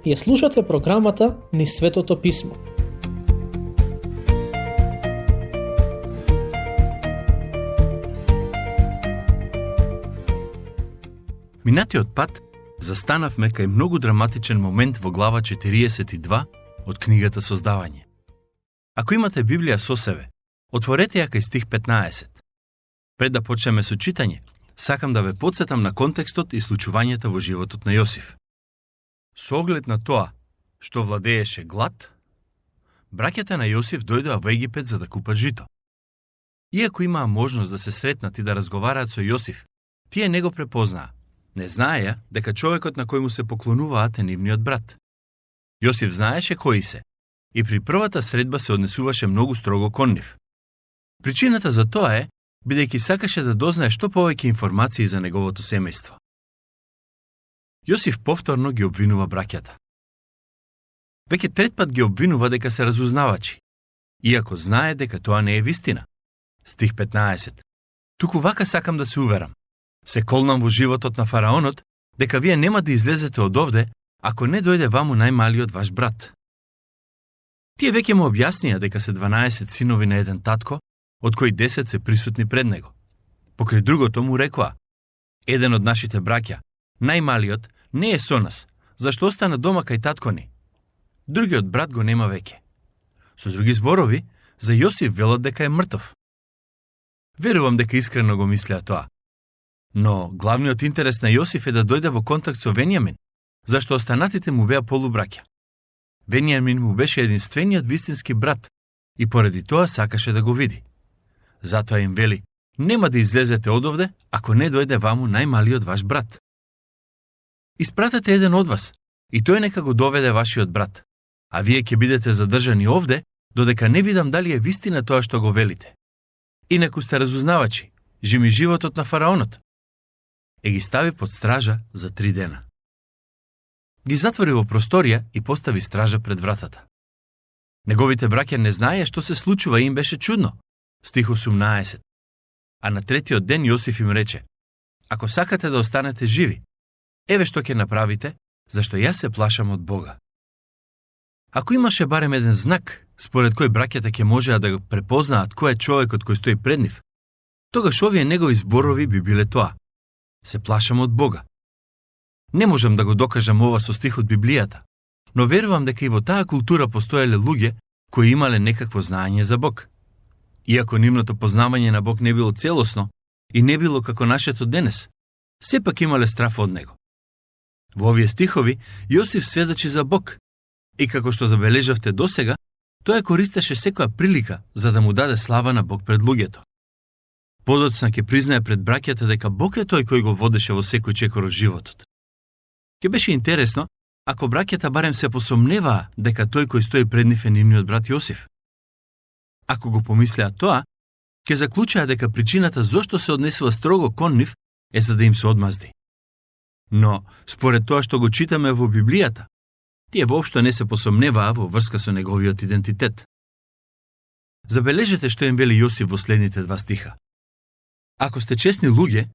Ја слушате програмата Низ Светото Писмо. Минатиот пат застанавме кај многу драматичен момент во глава 42 од книгата Создавање. Ако имате Библија со себе, отворете ја кај стих 15. Пред да почнеме со читање, сакам да ве потсетам на контекстот и случувањата во животот на Јосиф. Со оглед на тоа што владееше глад, браќата на Јосиф дојдоа во Египет за да купат жито. Иако имаа можност да се сретнат и да разговараат со Јосиф, тие не го препознаа. Не знаеја дека човекот на кој му се поклонуваат е нивниот брат. Јосиф знаеше кои се и при првата средба се однесуваше многу строго кон нив. Причината за тоа е бидејќи сакаше да дознае што повеќе информации за неговото семејство. Јосиф повторно ги обвинува браќата. Веќе трет пат ги обвинува дека се разузнавачи, иако знае дека тоа не е вистина. Стих 15. Туку вака сакам да се уверам. Се колнам во животот на фараонот дека вие нема да излезете од овде ако не дојде ваму најмалиот ваш брат. Тие веќе му објаснија дека се 12 синови на еден татко, од кои 10 се присутни пред него. Покрај другото му рекоа: еден од нашите браќа, најмалиот, не е со нас, зашто остана дома кај татко ни. Другиот брат го нема веќе. Со други зборови, за Јосиф велат дека е мртов. Верувам дека искрено го мислеа тоа. Но главниот интерес на Јосиф е да дојде во контакт со Венијамин, зашто останатите му беа полубраќа. Венијамин му беше единствениот вистински брат и поради тоа сакаше да го види. Затоа им вели: нема да излезете од овде ако не дојде ваму најмалиот ваш брат. Испратете еден од вас и тој нека го доведе вашиот брат, а вие ќе бидете задржани овде додека не видам дали е вистина тоа што го велите. Инаку сте разузнавачи, жими животот на фараонот. Е ги стави под стража за 3 дена. Ги затвори во просторија и постави стража пред вратата. Неговите браќа не знаеја што се случува и им беше чудно. Стих 18. А на третиот ден Јосиф им рече: ако сакате да останете живи, еве што ќе направите, зашто јас се плашам од Бога. Ако имаше барем еден знак, според кој браќата ќе можеа да го препознаат кој е човекот кој стои пред нив, тогаш овие негови зборови би биле тоа: се плашам од Бога. Не можам да го докажам ова со стих од Библијата, но верувам дека и во таа култура постоеле луѓе кои имале некакво знаење за Бог. Иако нивното познавање на Бог не било целосно и не било како нашето денес, сепак имале страф од него. Во овие стихови Јосиф сведочи за Бог и како што забележавте досега, тој користеше секоја прилика за да му даде слава на Бог пред луѓето. Подоцна ќе признае пред браќата дека Бог е тој кој го водеше во секој чекор од животот. Ке беше интересно ако браќата барем се посомневаа дека тој кој стои пред нив е нивниот брат Јосиф. Ако го помислеа тоа, ќе заклучаа дека причината зошто се однесува строго кон нив е за да им се одмазди. Но, според тоа што го читаме во Библијата, тие воопшто не се посомневаа во врска со неговиот идентитет. Забележете што им вели Јосиф во следните 2 стиха. Ако сте честни луѓе,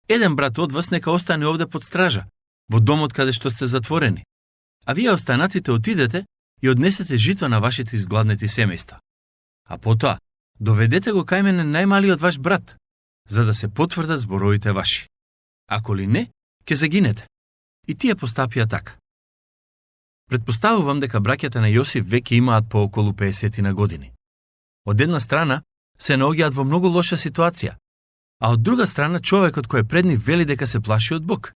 еден брат од вас нека остане овде под стража, во домот каде што сте затворени, а вие останатите отидете и однесете жито на вашите изгладнети семејства. А потоа, доведете го кај мене најмалиот ваш брат, за да се потврдат зборовите ваши. Ако ли не, ќе загинете. И тие постапија така. Предпоставувам дека браќата на Јосиф веќе имаат по околу 50 на години. Од една страна, се наоѓаат во многу лоша ситуација, а од друга страна човекот кој е пред нив вели дека се плаши од Бог.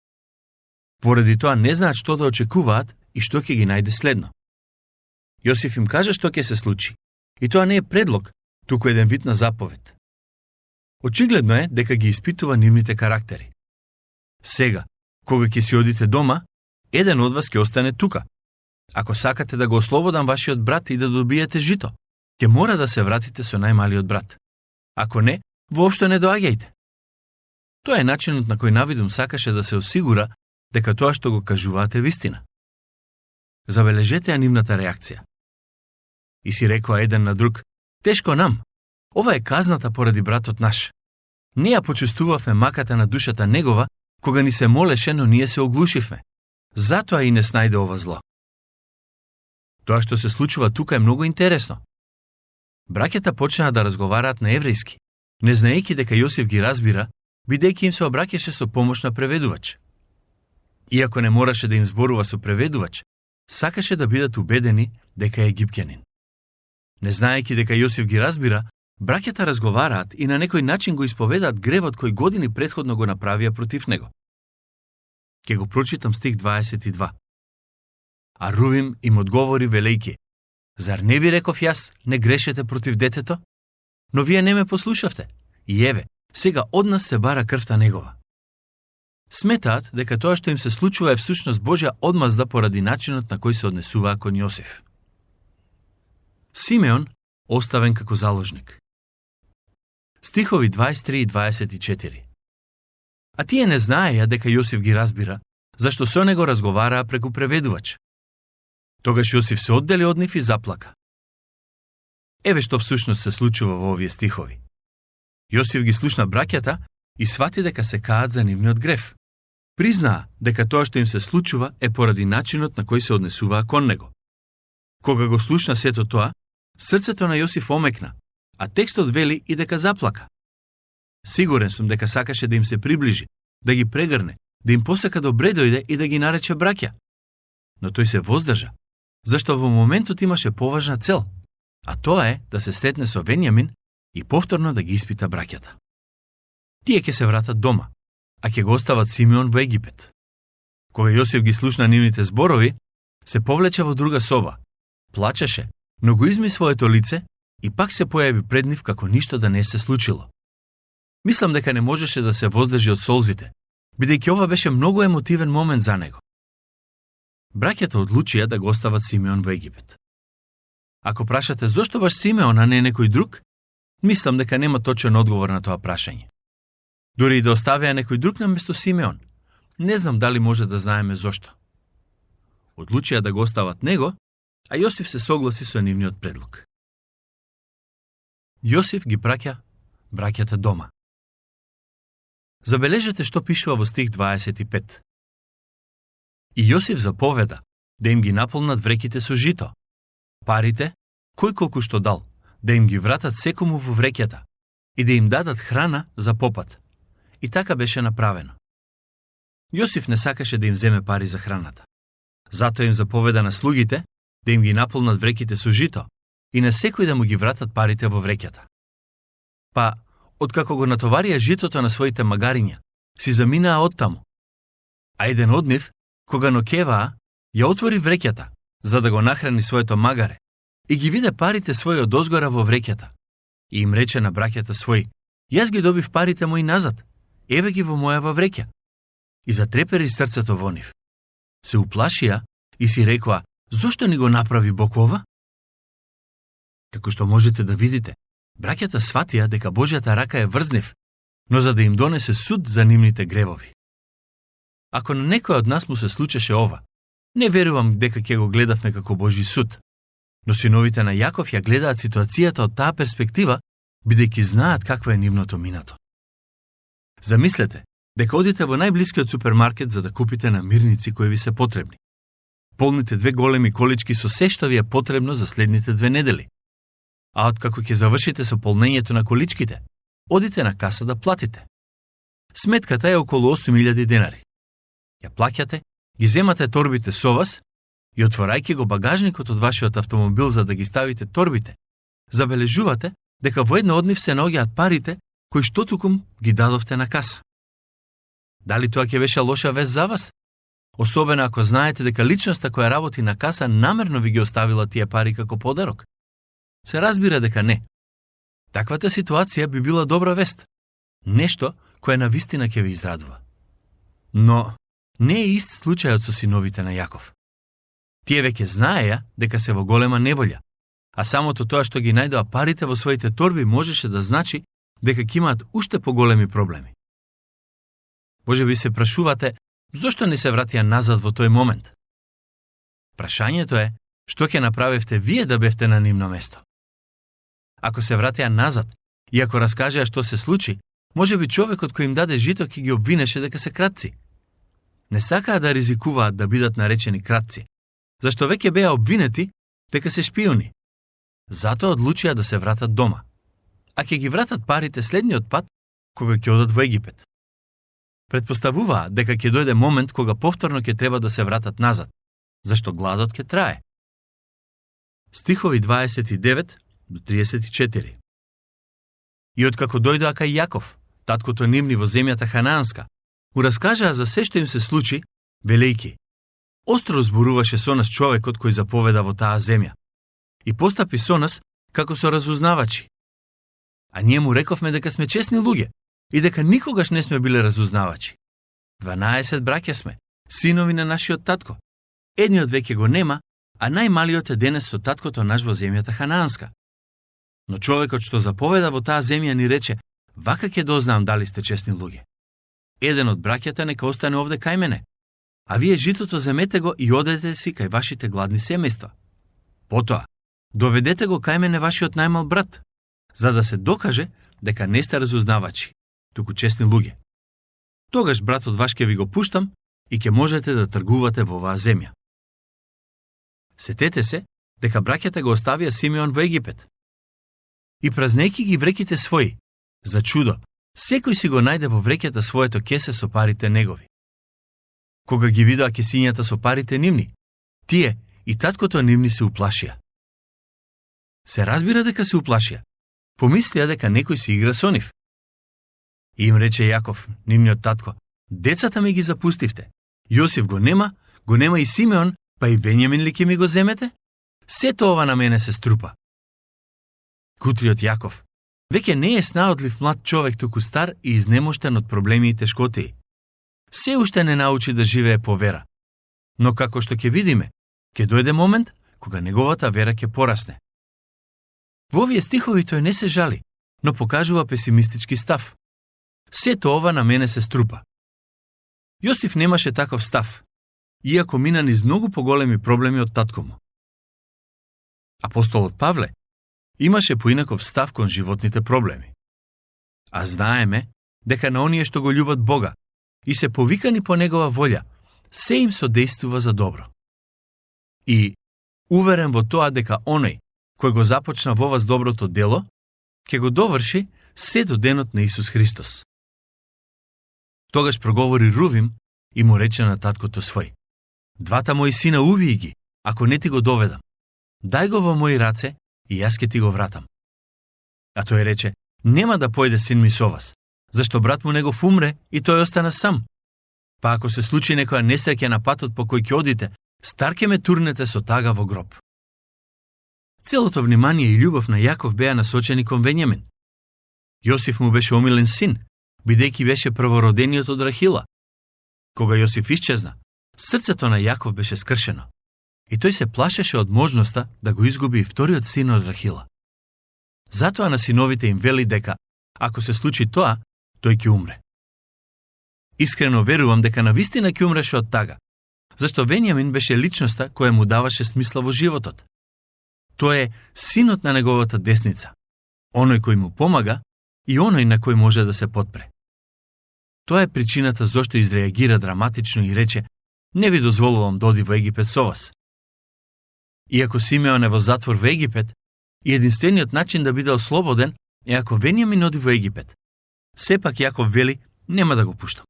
Поради тоа не знаат што да очекуваат и што ќе ги најде следно. Јосиф им кажа што ќе се случи, и тоа не е предлог, туку еден вид на заповед. Очигледно е дека ги испитува нивните карактери. Сега, кога ќе си одите дома, еден од вас ќе остане тука. Ако сакате да го ослободам вашиот брат и да добиете жито, ќе мора да се вратите со најмалиот брат. Ако не, воопшто не доаѓајте. Тоа е начинот на кој навидум сакаше да се осигура дека тоа што го кажуваат е вистина. Забележете ја нивната реакција. И си рекоа еден на друг: тешко нам, ова е казната поради братот наш. Не ја почувствувавме маката на душата негова, кога ни се молеше, но ние се оглушивме. Затоа и не снајде ова зло. Тоа што се случува тука е многу интересно. Браќата почнаа да разговараат на еврејски, не знаејќи дека Јосиф ги разбира, бидејќи им се обраќаше со помош на преведувач. Иако не мораше да им зборува со преведувач, сакаше да бидат убедени дека е египтјанин. Не знаејќи дека Јосиф ги разбира, браќата разговараат и на некој начин го исповедаат гревот кој години претходно го направија против него. Ке го прочитам стих 22. А Рувим им одговори велејќи: Зар не ви реков јас, не грешете против детето? Но вие не ме послушавте. И еве, сега од нас се бара крвта негова. Сметаат дека тоа што им се случува е всушност Божја одмазда поради начинот на кој се однесуваа кон Јосиф. Симеон оставен како заложник. Стихови 23 и 24. А тие не знаеја дека Јосиф ги разбира, зашто со него разговараа преку преведувач. Тогаш Јосиф се оддели од нив и заплака. Еве што всушност се случува во овие стихови. Јосиф ги слушна браќата и свати дека се каат за нивниот грев. Признаа дека тоа што им се случува е поради начинот на кој се однесуваа кон него. Кога го слушна сето тоа, срцето на Јосиф омекна, а текстот вели и дека заплака. Сигурен сум дека сакаше да им се приближи, да ги прегрне, да им посака добре дојде и да ги нарече браќа. Но тој се воздржа, зашто во моментот имаше поважна цел, а тоа е да се сретне со Венјамин и повторно да ги испита браќата. Тие ќе се вратат дома, а ќе го остават Симеон во Египет. Кога Јосиф ги слушна нивните зборови, се повлече во друга соба, плачеше, но го изми своето лице и пак се појави пред нив како ништо да не се случило. Мислам дека не можеше да се воздржи од солзите, бидејќи ова беше многу емотивен момент за него. Браќата одлучија да го остават Симеон во Египет. Ако прашате зошто баш Симеон, а не некој друг, мислам дека нема точен одговор на тоа прашање. Дори и да оставија некој друг наместо Симеон, не знам дали може да знаеме зошто. Одлучија да го остават него, а Јосиф се согласи со нивниот предлог. Јосиф ги праќа браќата дома. Забележете што пишува во стих 25. И Јосиф заповеда да им ги наполнат вреките со жито. Парите, кој колку што дал, да им ги вратат секому во вреќата и да им дадат храна за попат. И така беше направено. Јосиф не сакаше да им земе пари за храната. Затоа им заповеда на слугите да им ги наполнат вреките со жито и на секој да му ги вратат парите во вреќата. Па, откако го натоварија житото на своите магариња, си заминаа оттаму. А еден од нив, кога ноќеваа, ја отвори вреќата, за да го нахрани своето магаре, и ги виде парите своји одозгора во вреќата. И им рече на браќата своји: Јас ги добив парите мои назад, еве ги во мојава вреќа. И затрепери срцето во нив. Се уплашија и си рекоа: Зошто ни го направи Бог ова? Како што можете да видите, браќата сватија дека Божјата рака е врз нив, но за да им донесе суд за нивните гревови. Ако на некој од нас му се случеше ова, не верувам дека ќе го гледавме како Божји суд, но синовите на Јаков ја гледаат ситуацијата од таа перспектива, бидејќи знаат какво е нивното минато. Замислете дека одите во најблискиот супермаркет за да купите намирници кои ви се потребни. Полните 2 големи колички со се што ви е потребно за следните 2 недели. А откако ќе завршите со полнењето на количките, одите на каса да платите. Сметката е околу 8000 денари. Ја плаќате, ги земате торбите со вас и отворајќи го багажникот од вашиот автомобил за да ги ставите торбите, забележувате дека во една од нив се наоѓаат парите кои што тукум ги дадовте на каса. Дали тоа ќе беше лоша вест за вас? Особено ако знаете дека личноста која работи на каса намерно ви ги оставила тие пари како подарок. Се разбира дека не. Таквата ситуација би била добра вест. Нешто кое навистина ќе ви израдува. Но не е ист случајот со синовите на Јаков. Тие веќе знаеја дека се во голема неволја, а самото тоа што ги најдоа парите во своите торби можеше да значи дека ќе имаат уште поголеми проблеми. Може би се прашувате, зошто не се вратија назад во тој момент? Прашањето е, што ќе направевте вие да бевте на нивно место? Ако се вратија назад и ако раскажеа што се случи, може би човекот кој им даде жито ќе ги обвинеше дека се кратци. Не сакаа да ризикуваат да бидат наречени кратци, зашто веќе беа обвинети дека се шпиони. Затоа одлучија да се вратат дома. А ќе ги вратат парите следниот пат, кога ќе одат во Египет. Предпоставуваа дека ќе дојде момент кога повторно ќе треба да се вратат назад, зашто гладот ќе трае. Стихови 29 до 34. И откако дојдоа кај Јаков, таткото нивни во земјата Ханаанска, му раскажаа за се што им се случи, велејки: остро зборуваше со нас човекот кој заповеда во таа земја и постапи со нас како со разузнавачи. А ние му рековме дека сме честни луѓе и дека никогаш не сме биле разузнавачи. 12 браќа сме, синови на нашиот татко. Едниот веќе го нема, а најмалиот е денес со таткото наш во земјата Ханаанска. Но човекот што заповеда во таа земја ни рече: вака ќе дознам дали сте честни луѓе. Еден од браќата нека остане овде кај мене, а вие житото земете го и одете си кај вашите гладни семејства. Потоа, доведете го кај мене вашиот најмал брат, за да се докаже дека не сте разузнавачи, туку честни луѓе. Тогаш братот ваш ќе ви го пуштам и ќе можете да тргувате во оваа земја. Сетете се дека браќата го оставија Симеон во Египет. И празнејки ги вреките своји, за чудо, секој си го најде во вреќата своето кесе со парите негови. Кога ги видоа кесињата со парите нивни, тие и таткото нивни се уплашија. Се разбира дека се уплашија. Помислија дека некој си игра со нив. И им рече Јаков, нивниот татко: децата ми ги запустивте. Јосиф го нема и Симеон, па и Венјамин ли ќе ми го земете? Сето ова на мене се струпа. Кутриот Јаков веќе не е снаодлив млад човек, туку стар и изнемоштен од проблеми и тешкотии. Се уште не научи да живее по вера. Но како што ќе видиме, ќе дојде момент кога неговата вера ќе порасне. Во овие стихови тој не се жали, но покажува песимистички став. Сето ова на мене се струпа. Јосиф немаше таков став, иако мина низ многу поголеми проблеми од татко му. Апостолот Павле имаше поинаков став кон животните проблеми. А знаеме дека на оние што го љубат Бога и се повикани по Негова волја, се им содействува за добро. И, уверен во тоа дека оној кој го започна во вас доброто дело, ќе го доврши се до денот на Исус Христос. Тогаш проговори Рувим и му рече на таткото свој: двата мои сина убии ги, ако не ти го доведам. Дај го во мои раце и јас ќе ти го вратам. А тој рече: нема да појде син ми со вас, зашто брат му негов умре и тој остана сам. Па ако се случи некоја несреќа на патот по кој ќе одите, стар ќе ме турнете со тага во гроб. Целото внимание и љубов на Јаков беа насочени кон Венјамин. Јосиф му беше омилен син, бидејќи беше првородениот од Рахила. Кога Јосиф исчезна, срцето на Јаков беше скршено и тој се плашеше од можноста да го изгуби и вториот син од Рахила. Затоа на синовите им вели дека, ако се случи тоа, тој ќе умре. Искрено верувам дека навистина ќе умреше од тага, зашто Венјамин беше личноста која му даваше смисла во животот. Тој е синот на неговата десница, оној кој му помага и оној на кој може да се потпре. Тоа е причината зошто изреагира драматично и рече: не ви дозволувам да оди во Египет со вас. Иако Симеон е во затвор во Египет, и единствениот начин да биде ослободен е ако Венјамин оди во Египет. Сепак Јаков вели: нема да го пуштам.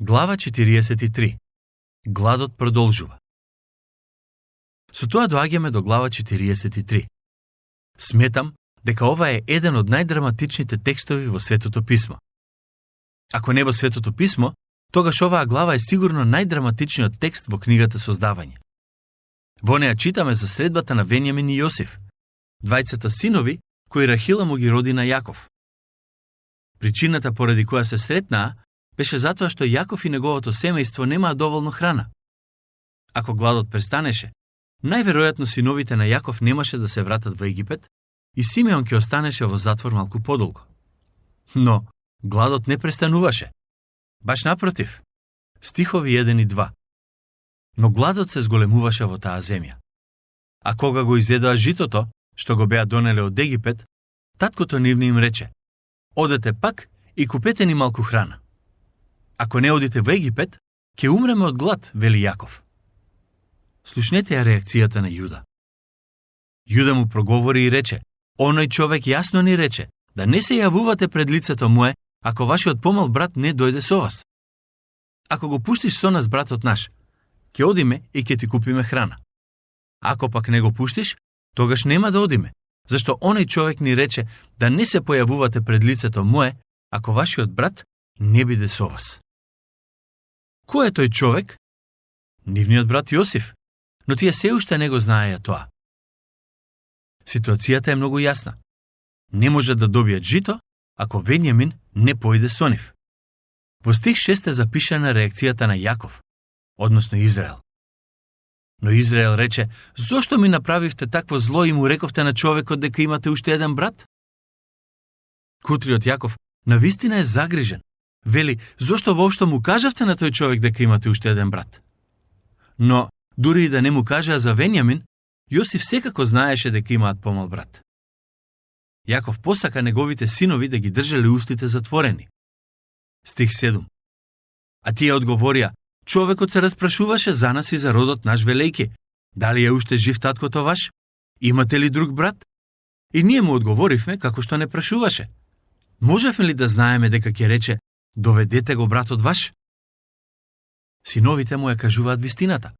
Глава 43. Гладот продолжува. Со тоа доаѓаме до глава 43. Сметам дека ова е еден од најдраматичните текстови во Светото писмо. Ако не во Светото писмо, тогаш оваа глава е сигурно најдраматичниот текст во книгата Создавање. Во неа читаме за средбата на Венјамин и Јосиф, двајцата синови кои Рахила му ги роди на Јаков. Причината поради која се сретнаа беше затоа што Јаков и неговото семејство немаа доволно храна. Ако гладот престанеше, најверојатно синовите на Јаков немаше да се вратат во Египет и Симеон ќе останеше во затвор малку подолго. Но гладот не престануваше. Баш напротив, стихови 1 и 2. Но гладот се зголемуваше во таа земја. А кога го изедоа житото, што го беа донеле од Египет, таткото нивни им рече: одете пак и купете ни малку храна. Ако не одите во Египет, ќе умреме од глад, вели Јаков. Слушнете ја реакцијата на Јуда. Јуда му проговори и рече: оној човек јасно ни рече да не се јавувате пред лицето мое, ако вашиот помал брат не дојде со вас. Ако го пуштиш со нас братот наш, ќе одиме и ќе ти купиме храна. Ако пак не го пуштиш, тогаш нема да одиме, зашто оној човек ни рече да не се појавувате пред лицето мое, ако вашиот брат не биде со вас. Кој е тој човек? Нивниот брат Јосиф, но тие се уште не го знаеја тоа. Ситуацијата е многу јасна. Не може да добијат жито, ако Венјамин не појде со нив. Во стих 6 е запишана реакцијата на Јаков, односно Израел. Но Израел рече: зошто ми направивте такво зло и му рековте на човекот дека имате уште еден брат? Кутриот Јаков навистина е загрижен. Вели: зошто воопшто му кажавте на тој човек дека имате уште еден брат? Но, дури и да не му кажаа за Венјамин, Јосиф секако знаеше дека имаат помал брат. Јаков посака неговите синови да ги држале устите затворени. Стих 7. А тие одговорија: човекот се распрашуваше за нас и за родот наш велејки: дали е уште жив таткото ваш? Имате ли друг брат? И ние му одговоривме како што не прашуваше. Можевме ли да знаеме дека ќе рече: доведете го братот ваш? Синовите му ја кажуваат вистината.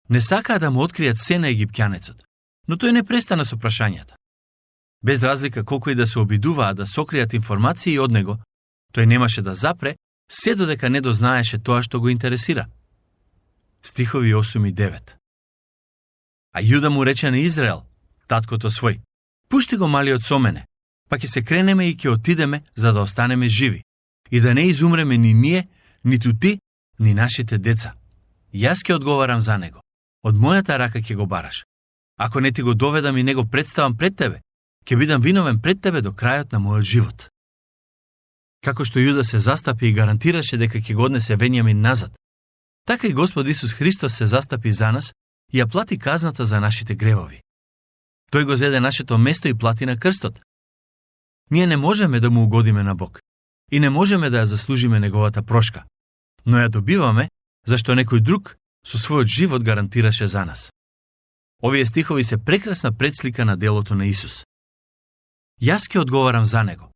Не сакаа да му откријат се на египтјанецот, но тој не престана со прашањата. Без разлика колку и да се обидуваа да сокријат информации од него, тој немаше да запре се додека не дознаеше тоа што го интересира. Стихови 8 и 9. А Јуда му рече на Израел, таткото свој: пушти го малиот со мене, па ќе се кренеме и ќе отидеме за да останеме живи, и да не изумреме ни ние, ниту ти, ни нашите деца. Јас ќе одговарам за него. Од мојата рака ќе го бараш. Ако не ти го доведам и не го представам пред тебе, ќе бидам виновен пред тебе до крајот на мојот живот. Како што Јуда се застапи и гарантираше дека ќе го однесе Венјамин назад, така и Господ Исус Христос се застапи за нас и ја плати казната за нашите гревови. Тој го зеде нашето место и плати на крстот. Ние не можеме да му угодиме на Бог и не можеме да ја заслужиме неговата прошка, но ја добиваме зашто некој друг со својот живот гарантираше за нас. Овие стихови се прекрасна предслика на делото на Исус. Јас ќе одговарам за него.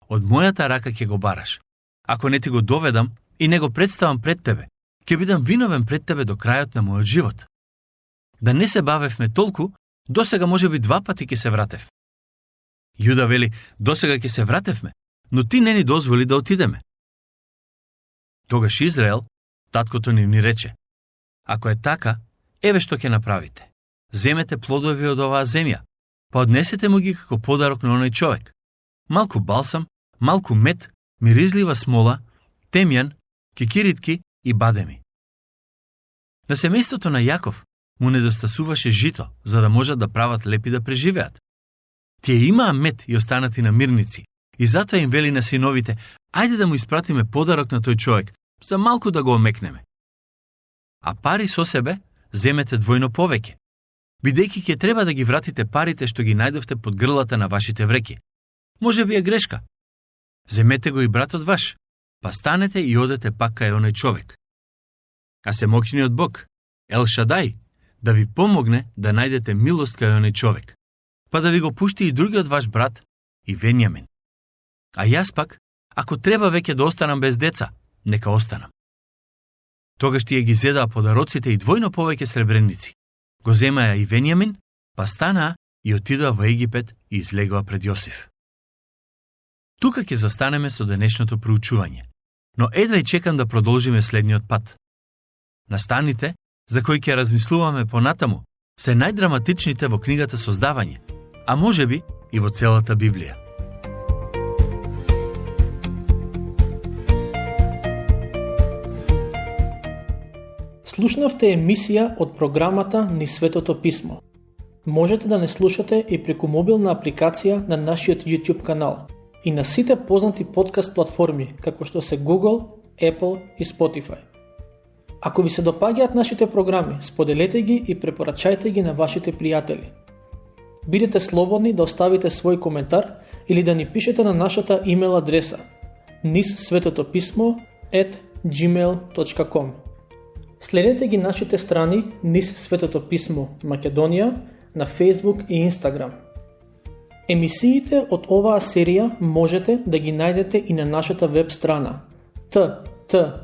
Од мојата рака ќе го бараш. Ако не ти го доведам и не го представам пред тебе, ќе бидам виновен пред тебе до крајот на мојот живот. Да не се бавевме толку, досега можеби 2 пати ќе се вратев. Јуда вели: досега ќе се вратевме, но ти не ни дозволи да отидеме. Тогаш Израел, таткото ни рече: ако е така, еве што ќе направите. Земете плодови од оваа земја, па однесете му ги како подарок на оној човек. Малку балсам, малку мед, миризлива смола, темјан, кикиритки и бадеми. На семејството на Јаков му недостасуваше жито, за да можат да прават лепи да преживеат. Тие имаа мед и останати на мирници, и затоа им вели на синовите: ајде да му испратиме подарок на тој човек, за малку да го омекнеме. А пари со себе земете двојно повеќе, бидејќи ќе треба да ги вратите парите што ги најдовте под грлата на вашите вреки. Може би е грешка. Земете го и братот ваш, па станете и одете пак кај оној човек. А Семокиниот Бог, Ел Шадај, да ви помогне да најдете милост кај оној човек, па да ви го пушти и другиот ваш брат, и Венјамин. А јас пак, ако треба веќе да останам без деца, нека останам. Тогаш тие ги зедаа подароците и двојно повеќе сребреници. Го земаја и Венјамин, па станаа и отидоа во Египет и излегоа пред Јосиф. Тука ќе застанеме со денешното проучување, но едва и чекам да продолжиме следниот пат. Настаните, за кои ќе размислуваме понатаму, се најдраматичните во книгата Создавање, а можеби и во целата Библија. Слушнавте емисија од програмата Ни Светото Писмо. Можете да не слушате и преку мобилна апликација на нашиот YouTube канал и на сите познати подкаст платформи, како што се Google, Apple и Spotify. Ако ви се допаѓаат нашите програми, споделете ги и препорачајте ги на вашите пријатели. Бидете слободни да оставите свој коментар или да ни пишете на нашата имейл адреса nissvetotopисmo@gmail.com. Следете ги нашите страни низ Светото писмо Македонија на Facebook и Instagram. Емисиите од оваа серија можете да ги најдете и на нашата веб страна ttb.twr.org.